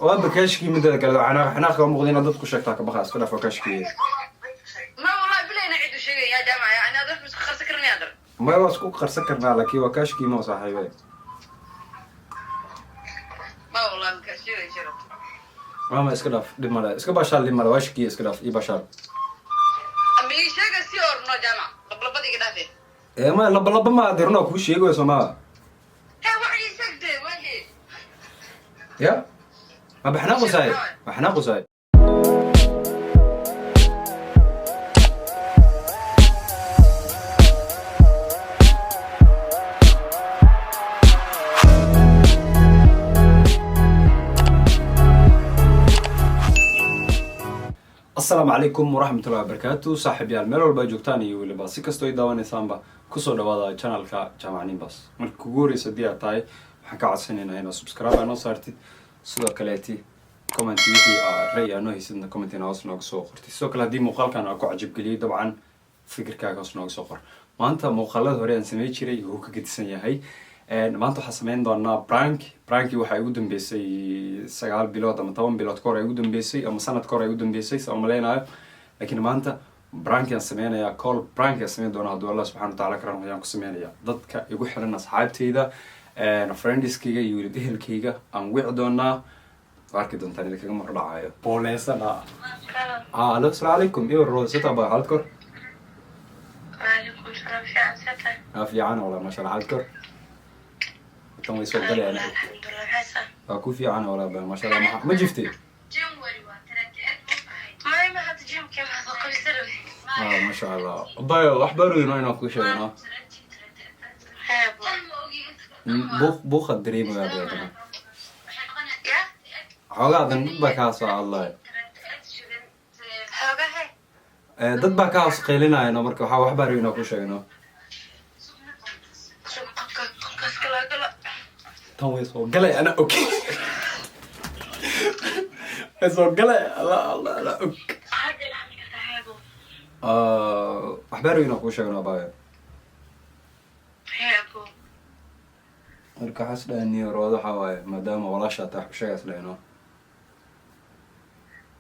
Waa bakaashkii midada kale xanaaq xanaaq ka muuqda inaad dad ku sheegtaa ka baqa iska dhaaf waa kaashkii. Ma wallahi bilayna cid u sheegaya jaamac yani aad wax isku qarsan karnay adar. Maya, waa isku qarsan karnaa, laakiin waa kaashkii ma saaxiibe. Ma wallahi ma sheegay sheego. Mama, iska dhaaf, dhib male, iska baashaal, dhib male, waa shakiye, iska dhaaf, ii baashaal. Ama ii sheega si orno jaamac lablabada iga dhaafe. Ee ma laba laba ma dirno kuu sheegayo soomaa. He, wax ii sheegtay waxii. Ya ma baxnaaqusay baxnaaqusay. Asalaamu calaykum waraxmatullahi wabarakaatu, saaxiib yaal meel walba ay joogtaan iyo weliba si kastoo ay daawanaysaanba, kusoo dhawaada channelka Jaamac Nimbas. Marka kugu horeysa haddii aad tahay, waxaan ka codsanaynaa inaad subscribe aa noo saartid, sidoo kaleeti comment wixii aa ray aa noo haysidna commentina hoos nooga soo qortid. Sidoo kale haddii muuqaalkan aa ku cajabgeliyey, dabcan fikirkaaga hoos nooga soo qor. Maanta muuqaalada hore aan samey jiray wuu ka gedisan yahay. Maanta waxaan sameyn doonaa prank. Pranki waxaa igu dambeysay 9 bilood ama 10 bilood kahor ay igu dambeysay ama sanad kahor ay igu dambeysay, saa umaleynayo. Laakiin maanta prank aan sameynayaa, call prank aan sameyn doonaa hadduu Allah subxana wataala karan ayaan ku sameynaya. Dadka igu xiran, asxaabteyda, friendskayga iyo weliba ehelkayga aan wici doonaa. Waa arki doontaan idinkaga mordhacayo booleysana. Alo, asalaamu calaykum, iyo roosata ba xaalad kor. وعليكم السلام، في عن Aa fiican walaa, maasha Allah, xaalad kor tan way soo galayaan. الحمد لله حسن. Waa ku fiican walaa ba, maasha Allah. Ma jiftay? ما ما هذا جيم كم هذا قوي سروي. Ah, maasha Allah, bayo wax baan inaan kuu sheegno. Buuq buuqaad dareemayaa baadana. يا Xoogaa dan dad baa kaa soo hadlaya. حوجة هاي. Dad baa kaa hoos qaylinayano, marka waxaa wax baan inaan kuu sheegno. شو قف قف كلا كلا. Tan way soo galay, ana og way soo galay, alla alla ana og. هذا الحمد لله. Wax baan inaan kuu sheegno, bayo. هي أبو. Marka waxaas dhahay niyo rood waxaa waaye maadaama walaashaa tahay wax u sheegaas dhahayno.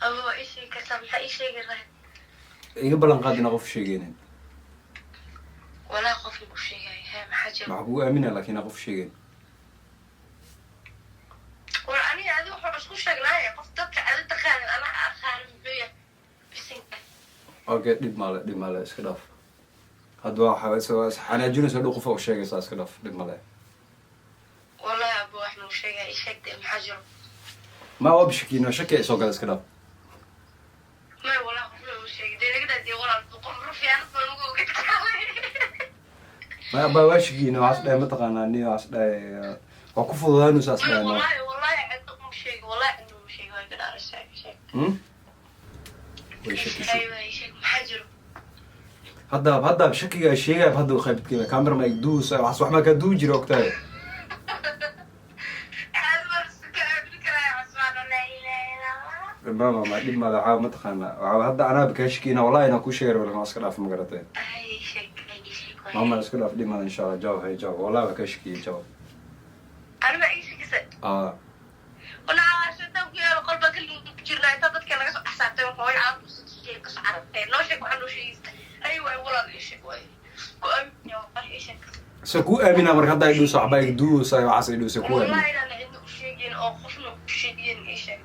أبو إيش كسب إيش غير. Iga ballan qaad inaan qof sheegeynin. ولا قف شيء هي ما حاجة. Maxaa kugu aaminaya laakiin inaan qof sheegeyn? وأنا هذا هو شو شغلة قف تبكي على الدخان أنا أخان بيا بسنك. Okay, dhib male, dhib male, iska dhaaf. Hadda waa xanaajinaysa dhow qofa u sheegaysaa, iska dhaaf, dhib male. والله يا أبو إحنا وشيء إيش ما حاجة. Ma waa bishkiino shaki ay soo gala, iska dhaaf. ما والله قفنا وشيء دي نقدر دي والله بقوم رفيع أنا بقول قلت. Ma ba waa shakiino, waxaas dhahay mataqaanaa niyo, waxaas dhahay waa ku fududaanaysaa is dhahay no. والله والله عندهم شيء، والله عندهم شيء ما يقدر شيء شيء. Hmm? Way shakisay. ايوه شيء محجر. Hadda shakiga ay sheegaya hadda qaybadkeeda camera ma igduus waxaas wax ma kaa duubi jira ogtahay. هذا بس فكرة يا عثمان، لا اله الا الله. Ma dhib male, waxaa mataqaanaa waxaa hadda anaa kaa shakiina wallahi inaan kuu sheegay rabay, iska dhaaf, ma garatay? اي شيء اي شيء. Mama, iska dhaaf, dhib male, insha Allah. Jawaab hay, jawaab, wallahi waa kaa shakiyey, jawaab. انا ما اي شيء كسر. Ah. وانا عشان توقي قلبك اللي جرنا انت ضدك انا حسابتي وهو عارف شيء قص عرفتين لو شيء عنده شيء، ايوه والله اي شيء والله اي شيء. Se kuu aamina marka hadda ay dhuuso waxba igduusa waxaas ay dhuusa kuu aamina. والله انا عنده شيء او قفنا شيء اي شيء.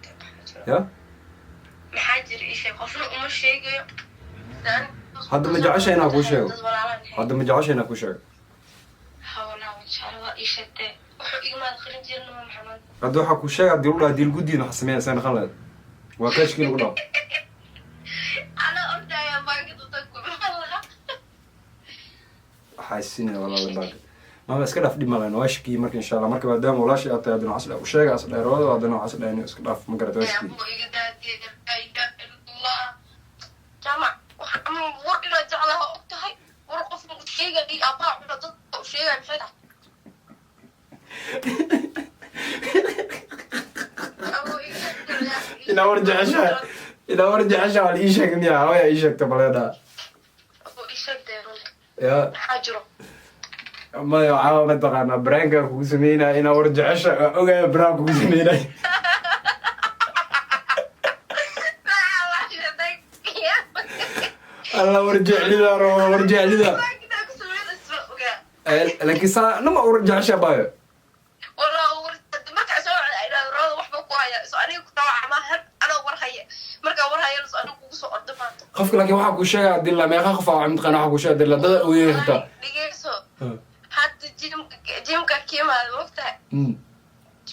Ya. Maxaa jira ii sheeg, qofna uma sheegayo. Hadda ma jeceshahay inaan kuu sheego? Hadda ma jeceshahay inaan kuu sheego? Hadda waxaa kuu sheega hadii lagu dhaha diil guddiin waxa sameeya see naqan lahayd? Waa kaa shaki lagu dhaho. Waxaa sinaya walaala baaka mama, iska dhaaf, dhib malayn, waa shakiyey. Marka insha Allah, marka maadaama walaashay aad tahay, haddana waxaas dhaha u sheega as dheeroodo, haddana waxaas dhahay iska dhaaf, ma garata? Waa shakiyey. War inaad jeclaha og tahay, war qofna u sheegay abbaa cuna dadka u sheegay maxay tahay? Inaa war jeceshahay, inaa war jeceshahay waa la ii sheegay miya? Hawaya ii sheegta baleedha. Ii sheeg dee runta. Ya. Maxaa jiro? Maya, waxaa mataqaanaa prank-ka kugu sameynaya inaa war jecesha waa ogaaya, prank kugu sameynaya. Nacala shaytaan ku yaalo. Alla, war jeclida ro, war jeclida. Prank inaa ku sameynayso ogaa. Laakiin saa nama war jecesha bayo. Wallah markaa soo wacda ay dhahdo Rooda waxba ku haya, so aniga ku tawaca ma har anoo war haya, markaa war hayana so aniga kugu soo ordo maanta. Qofka laakiin waxaa kuu sheegaya dila meeqa qof aa mataqaana, waxaa kuu sheegaya dila dada ooyay xitaa. Dhegeyso, hadda gym-ka ka imaada, mogtahay,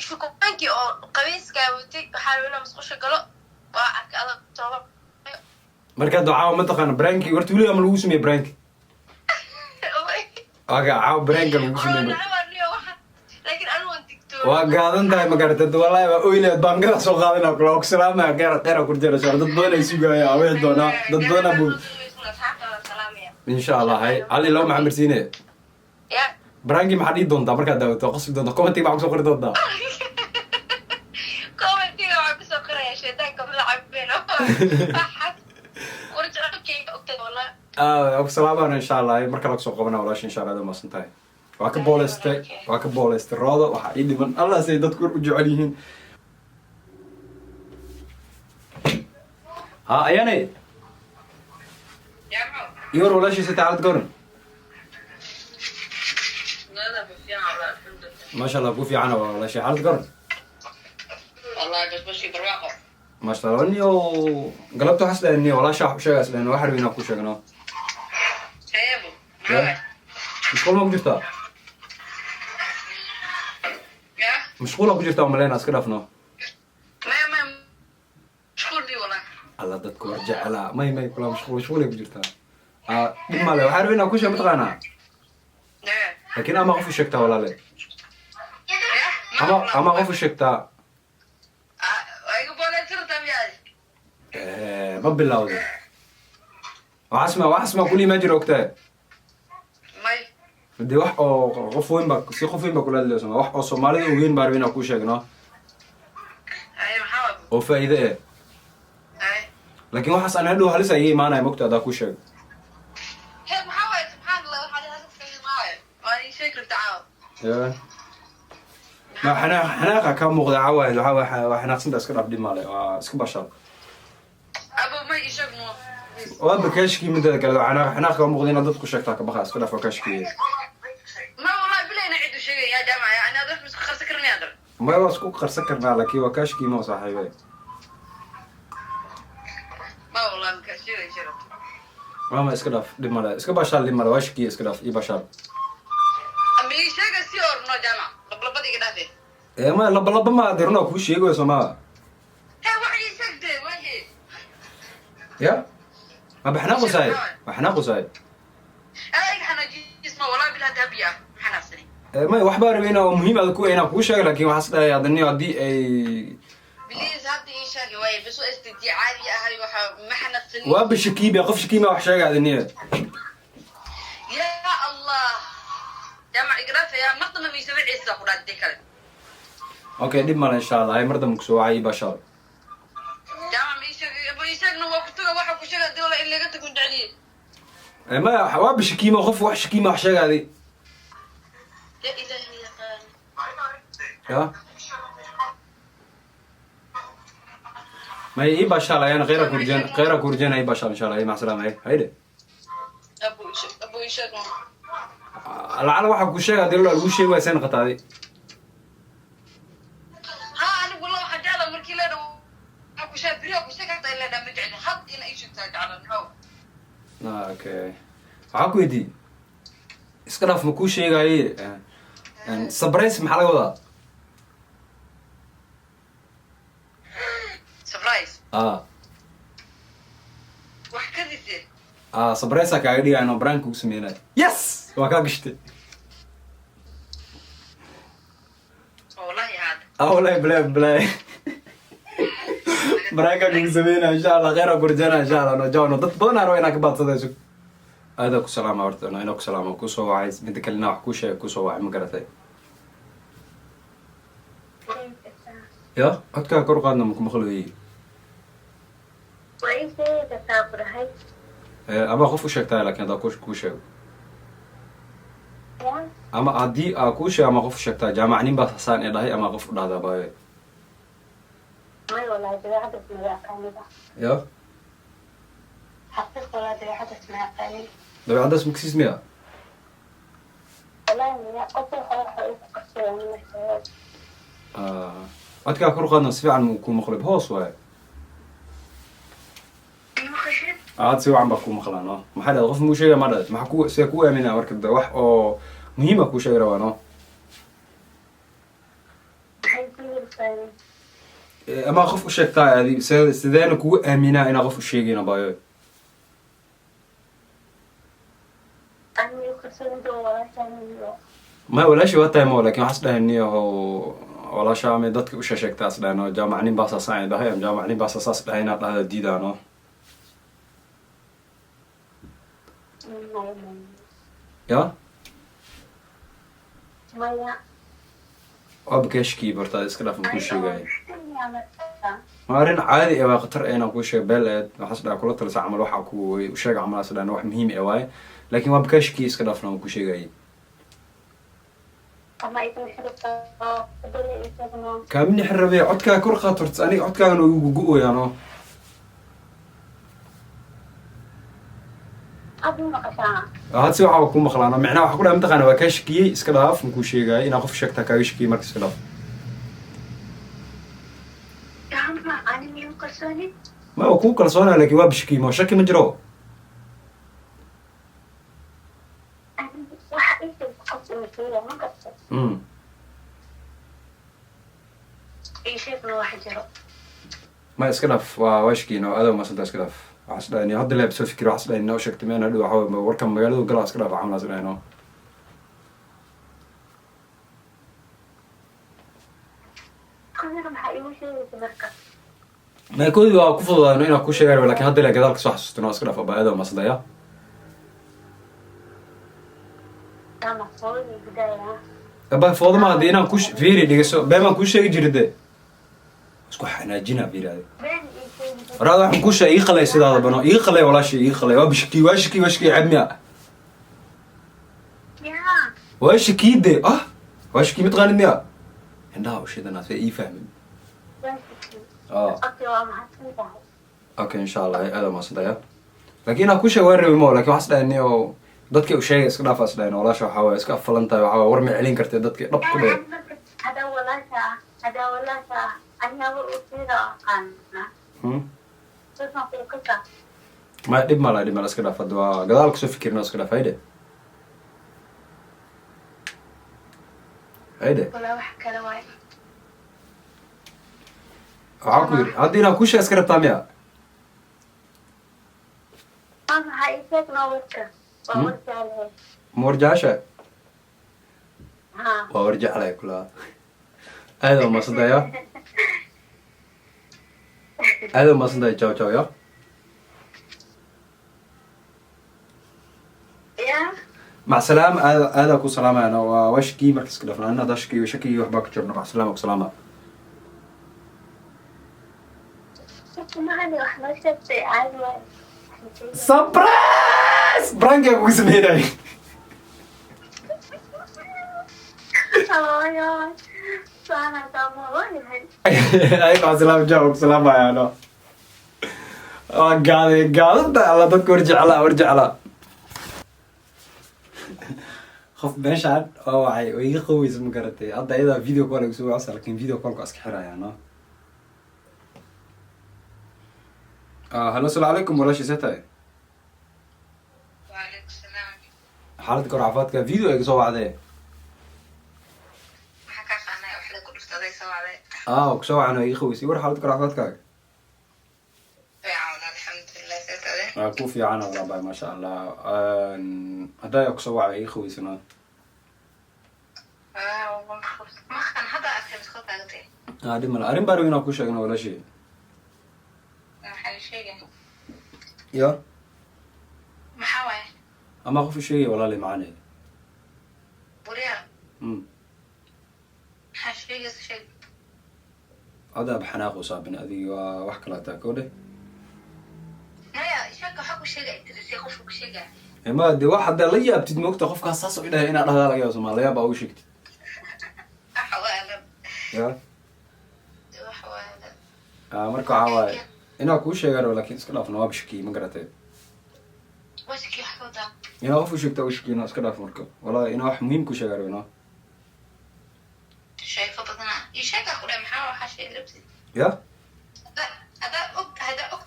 shukaankii oo qabiiskaa watay, waxaa rabay inaa musqusha galo, waa arkay adag soo. Marka hadda caawa mataqaana prank-i horta weligaa ma lagu sameeye prank? Aga caawa prank-ka lagu sameeye. Laakiin anigu waan digtoon. Waa gaadan tahay, ma garatay? Wallahi waa oyleed, baangada soo qaadana kula ku salaamaya, qeer qeera ku jira shaa, dad badan ay sugaya awee doonaa, dad badan abu insha Allah. Hay Ali loo maxaa marsiine? Ya. Prank-i maxaa dhihi doontaa markaad daawato? Qosli doontaa, comment-iga maxaa kusoo qori doontaa? Comment-iga waxaa kusoo qoraya shaydaanka ma lacabeen, waxaas war jecelkayga ogtay wallah. Ah, ku salaamana insha Allah, mar kale kusoo qabana walaasha insha Allah. Aad umahadsan tahay, waa ka booleystay, waa ka booleystay Roodo. Waxaa ii dhiman Allah say dadku u jecel yihiin. Ha ayaanay iwar walaashiisa tacalad goran. Maasha Allah, ku fiicana waa walaashay xaalad goran. Maasha Allah, niyo galabta waxaas dhahay niyo walaasha wax u sheegaas dhahay, wax rabin inaan ku sheegno. Mashquul ma ku jirtaa? Mashquula ku jirtaa umaleyna, iska dhaafno. Alla, dadku war jecelaa. May may kula mashquul mashquulay ku jirtaa. Ah, dhib male, waxaa rabin inaan ku sheeg mataqaanaa, laakiin ama qof u sheegtaa walaale, ama qof u sheegtaa. Ma bilawday? Waxaas ma kula imaan jira, ogtahay dee, wax oo qof weyn baa si qof weyn baa kula hadlayso, wax oo Soomaalida ogeyn baa rabin inaan kuu sheegno oo faa'iide eh, laakiin waxaas aan hadhow halis ay imaanaya, mogta, hadaa kuu sheego. Ya ma xanaaq xanaaqa kaa muuqda cawaid, waxaa waa xanaaqsanta, iska dhaaf, dhib male, waa iska bashaal, waa bakaashkii. Mideeda kale xanaaq xanaaq kaa muuqda inaad dadku sheegtaa ka baqa, iska dhaaf, waa kaashkii. Ma wallahi bilayna cid u sheegaya jaamaca ani aad wax isku qarsan karnay adar. Maya, waa isku qarsan karnaa, laakiin waa kaashkii ma saaxiibe. Ma wallahi ma sheegay sheegay. Mama, iska dhaaf, dhib male, iska bashaal, dhib male, waa shakiya, iska dhaaf, ii bashaal. Ama ii sheega si orno jaamac lablabada iga dhaafe. Ee ma laba laba ma dirno kuu sheegayo somaa. He, wax ii sheegde waxii. Ya ma baxnaaqosaay, baxnaaqosaay. Adiga xanaajisma wallahi bilaa dahabiya maxaa naafsani. May, waxbaa rabay inaa muhiim aad ku inaan kuu sheego, laakiin waxaas dhahay haddani haddii ay Please, hadda ii sheegi waaye, bas waa isdiji caadi ahay, waxa ma xanaaqsani. Waaba shakiiba, qof shakiima wax sheega adiniya. Ya Allah, jaamac iga dhaafe ya, mar dambe miisaba ciisa ku dhaadii kale. Okay, dhib male insha Allah. Ay mar dambe kusoo wacay, ii bashaal. Jaamac, ma ii sheeg, ma ii sheegna, waa ku taga waxa ku sheega dii wala in laga tago jeceliye. Maya, waaba shakiima, qof wax shakiima wax sheegaadi. Ya Ilaahi yaqaan. Ya may ii bashaal ayaan kheyra kurjeen, kheyra kurjeen, ii bashaal insha Allah. Ay mac salaama, ay hayde. Abu ii sheeg, abu ii sheeg. Lacala waxaa kuu sheega hadii lagu sheegi waay seen qataaday. Ha, anigu wallah waxaan jeclaa markii la dhawo waxa ku sheeg beriya ku sheeg, hataa in la dhaha ma jecli, had ina ii sheegtaa jeclan how. Okay, waxaa ku weydiiyey, iska dhaaf, ma kuu sheegaaye, surprise maxaa laga wadaa? Surprise? Ah. Wax kadise. Ah, surprise aa kaaga dhigaya inuu prank kugu sameynayo. Yes, waa kaa gashtay. Wallahi haada. Ah, wallahi balaa balaa prank kugu sameynaya insha Allah, kheyr aa kurjana insha Allah. No jawno dad badan aa raba inaa ka baadsadayso, aada ku salaama horta, inaa ku salaama kusoo wacay, mida kalena wax kuu sheega kusoo wacay, ma garatay? Ya codkaa kor u qaadna, maku maqlooyey. Waa ii sheegi kartaa, ku dhahay. Ama qof u sheegtaa, laakiin haddaa kuu sheego. Ya. Ama haddii aa kuu sheeg ama qof sheegtaa, Jaamac nin baa sasaan ee dhahay, ama qof u dhahdaa, baayo? May, wallahi dabeecadaas mala aqaaniba. Ya? Xaqiiq, wallahi dabeecadaas ma aqaanin. Dabeecadaas makasiis miya? Wallahi maya, qof waxa uu ku qarsoon ma. Codkaa kor u qaadna, si fiican mu kuu maqlib, hoos waaye. Maqashid? Aad si wacan baa kuu maqlaa, no. Maxaa dhahda? Qof muu sheegaya ma dhahda? Maxaa ku see kuu aaminaa marka de wax oo muhiima kuu sheegi rabaa, no. Maxay ku yirtaan? Ama qof u sheegtaa adi, sideena kugu aaminaa inaa qof u sheegayna, baayo? Ani qarsoon walaashaan. Ma walaashi waa tahay mo, lakin waxaas dhahay niyahow, walaasha ama dadka u sheegtaa is dhahay, no. Jaamac nin baa saasaan dhahay ama jaamac nin baa saas dhahay inaad dhahda diidaa, no. Ya? Maya. Waaba kaashkii bartaa, iska dhaaf, ma kuu sheegaya. Ma arrin caadi eh waa, khatar eh inaan kuu sheego beel eed. Waxaas dhaha kula talisa camal, waxa ku sheega camal as dhahan wax muhiim eh waaye, laakin waaba kaashkii, iska dhaafna, ma kuu sheegayay. Ama idin xirta bari isagno. Kaamini xirabe, codkaa kor qaad horta, aniga codkaagana ugu go-oyaa, no. Aad ma maqashaa? Had si waxaa ku maqlaano, micnaha waxa ku dhaha mataqaana, waa kaa shakiyey, iska dhaaf, makuu sheegaayo inaa qof sheegtaa kaaga shakiyey, marka iska dhaaf. Gacma ani miyu qarsooni? Ma waa kuu kalsoonaya, laakin waa bishakiyey, ma shaki ma jiro. Waxa ii sheeg qof uu sheegay ma gartay? Ii sheegna wax jiro. Ma iska dhaaf, waa shakiyey, no. Aad umadsanta, iska dhaaf. Waxaas dhahay hadda leeb soo fikir, waxaas dhahay noo sheegtay meen hadhow waxa warka magaaladu galaa, iska dhaaf camal as dhahay, no. Qadina maxaa iigu sheegaysa marka? Ma koodi waa ku fududaano inaa kuu sheegayo, lakin hadda le gadaal kasoo xasuusto, no. Iska dhaaf aba, aad umadsanta, ya. Ama hooyadii gudaaya. Aba fooda ma hadii inaan ku fiiri dhegeyso, been baan kuu sheegi jiray de, isku xanaajina, fiiri adi. Been ii sheegi. Waraada waxaan kuu sheegay, ii qalay sidaada bano, ii qalay walaashii, ii qalay. Waa bishakii, waa shakii, waa shakii, ceeb miya? Yaa. Waa shakii de, ah, waa shakii, mataqaanid miya? Indhaha u shidana see ii fahmin. Waan shakiyey. Ah. Okay, waa mahadsan tahay. Okay, insha Allah, aad umadsanta, ya. Laakiin inaan kuu sheego waa rabi mo, lakin waxaas dhahay niyo dadka u sheegay, iska dhaaf as dhahay. Walaasha waxaa waaye iska afalan tahay, waxaa waaye war ma celin kartee, dadka dhab ku dheh. Hadaa walaasha ah, hadaa walaasha ah, aniga u sheega aqaana. Dadkan kuukasa. Ma dhib mala, dhib mala, iska dhaaf hadda, waa gadaal kasoo fikirna, iska dhaaf, hayde hayde. Walaa wax kale waaye. Waxaa ku yidhi hadda inaan kuu sheega iska rabtaa miya? Waa maxaa? Ii sheeg noo warka waa. War jeclahay. Ma war jeceshahay? Haa. Waa war jeclahay kulaa. Aad waa mahadsantahay, ya, aad waa mahadsantahay. Ciao ciao, ya. Ya. Mac salaama, aad aadaa ku salaamayana. Waa shakii, marka iska dhafna anina haddaa shakii shakigii waxbaa ku jirno. Mac salaama, ku salaama. Mahani wax noo sheegtay, caadi waaye. Surprise prank kugu sameynay. Hooyo saana damo yahay. Ay, mac salaama, ciao, ku salaamaya, no. Waa gaaday, gaadada alla dadka war jeclaa, war jeclaa. Qof meeshaan waa wacay oo iga qaweysa, ma garatay? Hadda ayadaa video call igu soo wacaysa, lakin video callka waa iska xiraya, no. Hello, asalaamu calaykum walaashii, see tahay? وعليكم السلام. Xaaladda kor, caafimaadka? Video iga soo wacdee. Maxaa kaa qaanay wax la ku dhuftaday soo wacday? Ah, kusoo wacan, waa iga qaweysay. War xaaladda kor, caafimaadkaaga? Fiican, alxamdulilah, see tahay? Waa ku fiican walaa, maasha Allah. Haddaa kusoo wacay iga qaweysana. Maqan hadda arkay miskood taagatay. Ah, dhib male, arrin baa rabay inaan kuu sheegno walaashii. Maxaa la sheegay? Ya? Maxaa waaye? Ama qof u sheegaya walaali macaane. Buriya. Maxaa sheegaysa? Sheeg. Hadda xanaaq u saabin adiga, waa wax kala taa koo dheh. Maya, sheeg, waxaa ku sheegay tirisay qofka ku sheegaya. Ma de wax haddaa la yaabtid, moogta, qofkaas saas u dhahay inaad dhahdaa laga yaabo, somaa la yaab aa ugu sheegtid. Waxwaalan. Ya. Waxwaalan. Ah, marka waxaa waaye inaa kuu sheegaan rabo, laakiin iska dhaafna, waaba shakiyey, ma garatay? Wasikii wax ka wadaa? Inaa qof u sheegta u shakiyey, iska dhaaf. Marka wallahi inaa wax muhiim ku sheegaan rabo, no. Sheeko badanaa ii sheegaa ku dhahay. Maxaa waxaa sheegi rabtid? Ya. Haddaa og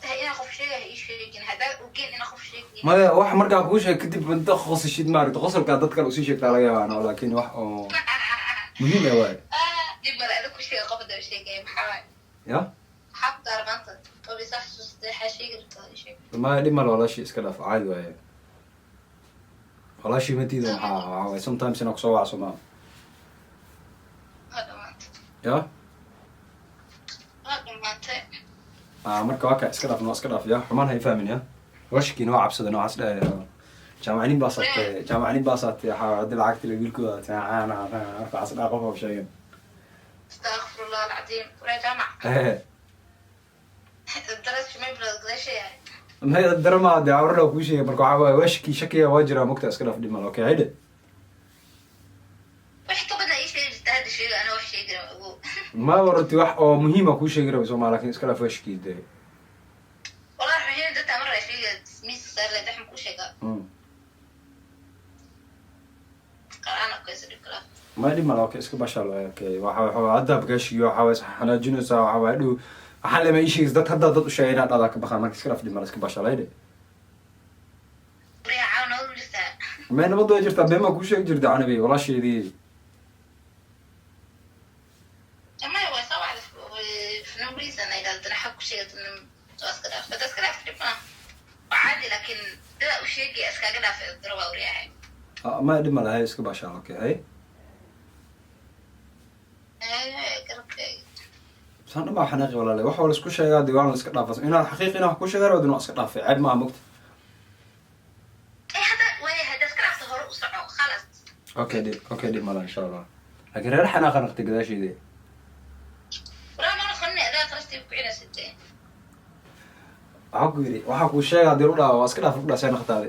tahay inaa qof sheegaya, ii sheegin. Haddaa ogeen inaa qof sheegin. Maya, wax markaa kuu sheeg kadib inta qosashid, maaragta, qosolkaa dad kale usii sheegtaa laga yaabaa, no, laakiin wax oo muhiim ah waaye. Dib male, ada ku sheega. Qof haddaa sheegaya, maxaa waaye? Ya. Maxaa ku daara maanta? Obisa xasuustay, waxaa sheegi rabtaa, ii sheeg. Maya, dhib male walaashii, iska dhaaf, caadi waaye. Walaashii matiida, maxaa waxaa waaye sometimes inaa kusoo wacso maa. Waa dhamaantay. Ya. Waa dhamaantay. Ah, marka waa ka iska dhaaf, no, iska dhaaf. Ya, xumaan hay fahmin. Ya, washkiina waa cabsada noocaas dhahay, jaamacinin baa saatee, jaamacinin baa saatee, waxaa hadii lacagta la wiilkooda marka waxaas dhaha qof oo sheegan. Astaqfirullah alcadiim, waraa jaamac. Daras shumay bilood gadaashayaa. May, darama dee cawrada kuu sheegay. Marka waxaa waaye waa shaki, shakiya waa jiraa, mugta, iska dhaaf, dhib male. Okay, hayde. Wax ka badan ii sheegi jirta, hadda sheega, anaa wax sheegi raba, ogow. Ma warati, wax oo muhiima kuu sheegi rabay sooma, laakiin iska dhaaf, waa shaki dee. Wallahi muhiim dadka mar ay sheega miiska saar leed, waxaan kuu sheegaa. Qaraan okaysa, dhib kala. Ma dhib male, okay, iska bashaal waaye. Okay, waxa hadda bagaashiyo waxa waaye xanaajinaysaa, waxa waaye dhow waxaa lema ii sheegaysa dad hadda dad u sheegay inaad dhahdaa ka baxaan. Marka iska dhaaf, dhib male, iska bashaal, hayde. Wariyaa, caawa nabad ma jirtaa? May, nabad way jirtaa, been baa kuu sheegi jirta, canabi walaasheedii. Maya, waa soo wacda for no reason ay dhahdo xag ku sheegay, waa iska dhaaf, bada iska dhaaf, dhib ma waa caadi, laakiin dada u sheegaya iskaga dhaaf daro waa wariyahay. Ah, ma dhib male, hay, iska bashaal, okay, hay. Garabkayga. Saan dhan baa xanaaqi, walaale. Wax waa la isku sheegaa dee, waana la iska dhaafaa. Inaad xaqiiq inaa wax ku sheegaa rabdin, waa iska dhaafay, ceeb maaha, mogta. Eh, hadda waaya, hadda iska dhaafta, hore u soco, khalas. Okay, dhib, okay, dhib male, insha Allah, laakiin reer xanaaqa naqtay gadaasheeda. Walaa ma noqonin, adaa qarashtii ku cinaysa. Waxaa ku yidhi waxaa kuu sheegaa dee u dhawa, waa iska dhaaf, u dhaasay naqtaade.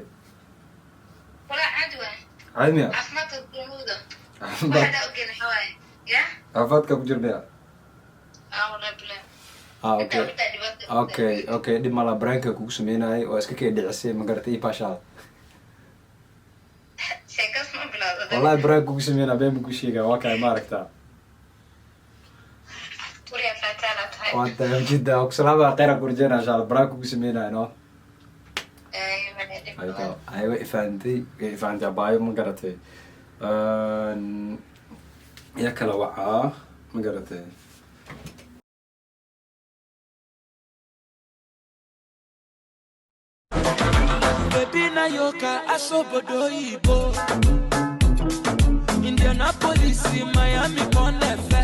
Walaa caadi waay. Caadi miya? Caafimaadka gurmooda wax hadaa ogeen waxaa waaye ya. Caafimaadka ku jir miya? Ah, wallahi bilaa. Ah, okay. Intaa dhibaato. Okay, dhib mala, prank-ka kugu sameynayay waa iska kee dhicisay, ma garatay, ii baashaada. Sheekaas ma bilowda. Wallahi prank kugu sameynaa, been buu ku sheegaa, waa kay, ma aragtaa? Wariyaa, faataala tahay. Waa tahay jidda, ku salaama, khayra ku rajeynaa, insha Allah. Prank kugu sameynaya, no. Ayto ay way ifahantay, way ifahantay, abaayo, ma garatay? Ya, kala wacaa, ma garatay? Baby na yoka asobodo oyibo. Indianapolis, Miami, Bonefe.